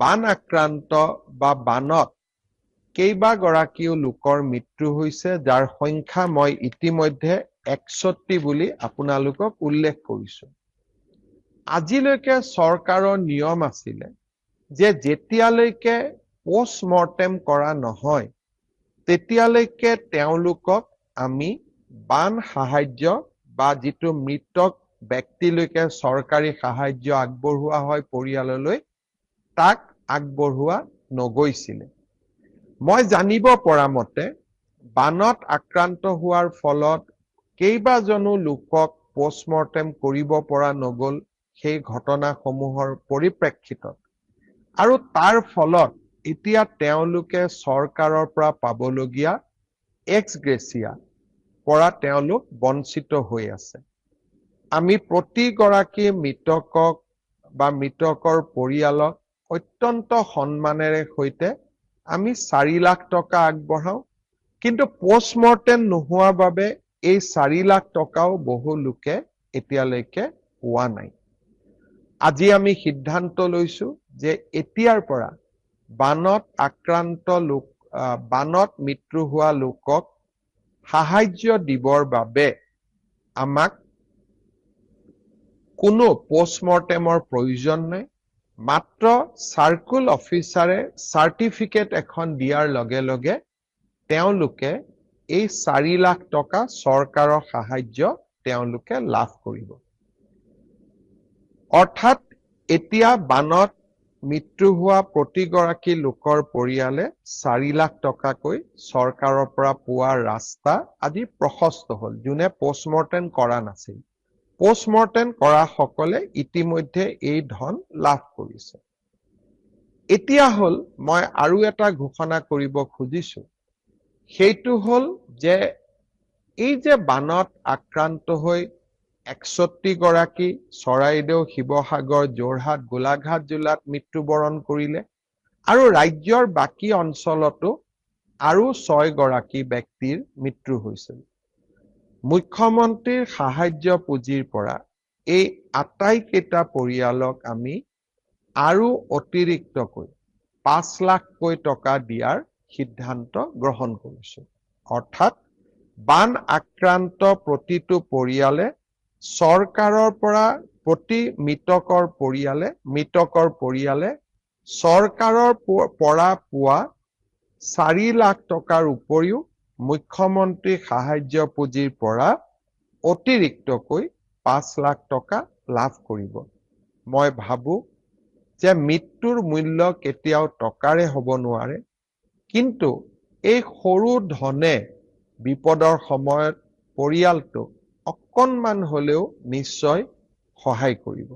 বান আক্ৰান্ত বা বানত কেইবাগৰাকীও লোকৰ মৃত্যু হৈছে, যাৰ সংখ্যা মই ইতিমধ্যে 61 বুলি আপোনালোকক উল্লেখ কৰিছো। আজিলৈকে চৰকাৰৰ নিয়ম আছিলে যে যেতিয়ালৈকে পষ্টমৰ্টেম কৰা নহয়, তেতিয়ালৈকে তেওঁলোকক আমি বান সাহায্য বা যিটো মৃতক ব্যক্তিলৈকে চৰকাৰী সাহায্য আগবঢ়োৱা হয় পৰিয়াললৈ, তাক আগবঢ়োৱা নগৈছিলে। মই জানিব পৰা মতে বানত আক্ৰান্ত হোৱাৰ ফলত কেইবাজনো লোকক পষ্টমৰ্টেম কৰিব পৰা নগ'ল সেই ঘটনাসমূহৰ পৰিপ্ৰেক্ষিতত, আৰু তাৰ ফলত এতিয়া তেওঁলোকে চৰকাৰৰ পৰা পাবলগীয়া এক্স গ্ৰেচিয়া পৰা তেওঁলোক বঞ্চিত হৈ আছে। আমি প্ৰতিগৰাকী মৃতকক বা মৃতকৰ পৰিয়ালক অত্যন্ত সন্মানেৰে সৈতে আমি 4 লাখ টকা আগবঢ়াওঁ। কিন্তু পষ্টমৰ্টেম নোহোৱাৰ বাবে এই 4 লাখ টকাও বহু লোকে এতিয়ালৈকে পোৱা নাই। আজি আমি সিদ্ধান্ত লৈছো যে এতিয়াৰ পৰা বানত আক্ৰান্ত লোক, বানত মৃত্যু হোৱা লোকক সাহায্য দিবৰ বাবে আমাক কোনো পষ্টমৰ্টেমৰ প্ৰয়োজন নাই। মাত্ৰ চাৰ্কুল অফিচাৰে চাৰ্টিফিকেট এখন দিয়াৰ লগে লগে তেওঁলোকে এই 4 লাখ টকা চৰকাৰৰ সাহায্য তেওঁলোকে লাভ কৰিব। অৰ্থাৎ এতিয়া বানত মৃত্যু হোৱা প্ৰতিগৰাকী লোকৰ পৰিয়ালে 4 লাখ টকাকৈ চৰকাৰৰ পৰা পোৱাৰ ৰাস্তা আজি প্ৰশস্ত হ'ল, যোনে পষ্টমৰ্টেম কৰা নাছিল। পষ্টমৰ্টেম কৰাসকলে ইতিমধ্যে এই ধন লাভ কৰিছে। এতিয়া হ'ল মই আৰু এটা ঘোষণা কৰিব খুজিছো। সেইটো হ'ল যে এই যে বানত আক্ৰান্ত হৈ 61 গৰাকী চৰাইদেউ, শিৱসাগৰ, যোৰহাট, গোলাঘাট জিলাত মৃত্যুবৰণ কৰিলে আৰু ৰাজ্যৰ বাকী অঞ্চলতো আৰু ছয় গৰাকী ব্যক্তিৰ মৃত্যু হৈছিল, মুখ্যমন্ত্ৰীৰ সাহায্য পুঁজিৰ পৰা এই আটাইকেইটা পৰিয়ালক আমি আৰু অতিৰিক্তকৈ 5 লাখকৈ টকা দিয়াৰ সিদ্ধান্ত গ্ৰহণ কৰিছো। অৰ্থাৎ বান আক্ৰান্ত প্ৰতিটো পৰিয়ালে চৰকাৰৰ পৰা, প্ৰতি মৃতকৰ পৰিয়ালে চৰকাৰৰ পৰা পোৱা 4 লাখ টকাৰ উপৰিও মুখ্যমন্ত্ৰী সাহায্য পুঁজিৰ পৰা অতিৰিক্তকৈ 5 লাখ টকা লাভ কৰিব। মই ভাবো যে মৃত্যুৰ মূল্য কেতিয়াও টকাৰে হ'ব নোৱাৰে, কিন্তু এই সৰু ধনে বিপদৰ সময়ত পৰিয়ালটোক অকণমান হলেও নিশ্চয় সহায় কৰিব।